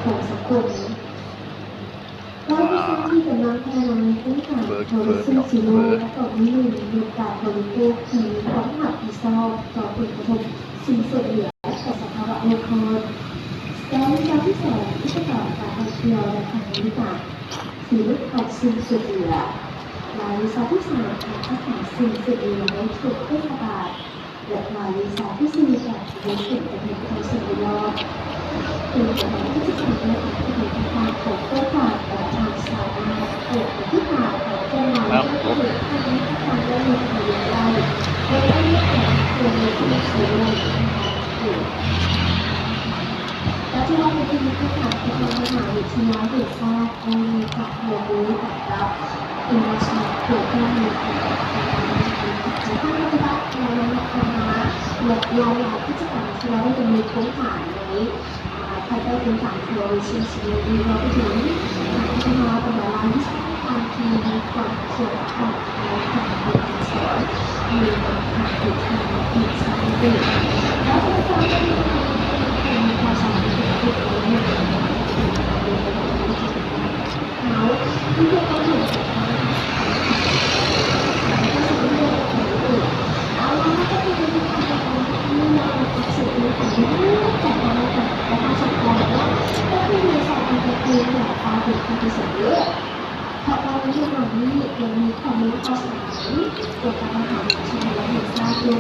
ຂອງສັງຄົມ. ເວົ້າໃຫ້ຊາບທີ່ກຳລັງພັດທະນາໂຄງການໂທລິຊີນຊີໂຣ ແລະ ກໍມີໜຶ່ງໃນການບໍລິໂພກທີ່ມີຄວາມຮັບຜິດຊອບຕໍ່ຜົນກະທົບສິ່ງເສດເຫຼືອ ແລະ ຕໍ່ສະພາວະໂລກຮ້ອນ. ແລະ ວິຊາທີສອງ ວິຊາການການທ່ອງທ່ຽວ ແລະ ການບໍລິການ ຊີວິດຂອງສິ່ງເສດເຫຼືອ. ລາຍວິຊາທີສາມ ການຮັກສາສິ່ງເສດເຫຼືອໃນເຂດເທດສະບານ ແລະ ລາຍວິຊາທີສີ່ ການເຮັດເປັນປະເພດຂອງສິ່ງແວດລ້ອມ. ໂດຍການທີ່ຈະສາມາດອະທິບາຍຕ່າງໆຂອງໂຄງການ ແລະ ທ່ານສາມາດເປີດອະທິບາຍຂອງເຈົ້ານາຍ ແລະ ເຮັດໃຫ້ມີການໄດ້ເຮັດໃຫ້ໄດ້ ໂດຍໄດ້ເຮັດການເປັນເປັນເປັນ ປັດຈຸບັນ ເປັນທີ່ຮູ້ຈັກກັນມາ ມະຫາວິທະຍາໄລແຫ່ງຊາດ ໄດ້ມີການຮ່ວມມືກັບ International Program ໃນການພັດທະນາ ແລະ ນຳໃຊ້ ແລະ ຫຼາຍໆກິດຈະກຳທີ່ວ່າໄດ້ດຳເນີນໂຄງການໃນ ອາ ພາຍໃຕ້ໂຄງການ Tourism Synergy ລວມໄປເຖິງການພັດທະນາບັນດາລາຍວິຊາການທີ່ມີຄວາມ ເພາະວ່າໃນເວລານີ້ຍັງມີຂໍ້ມູນຂ່າວສານກ່ຽວກັບມະຫາວິທະຍາໄລແຫ່ງຊາດຢູ່.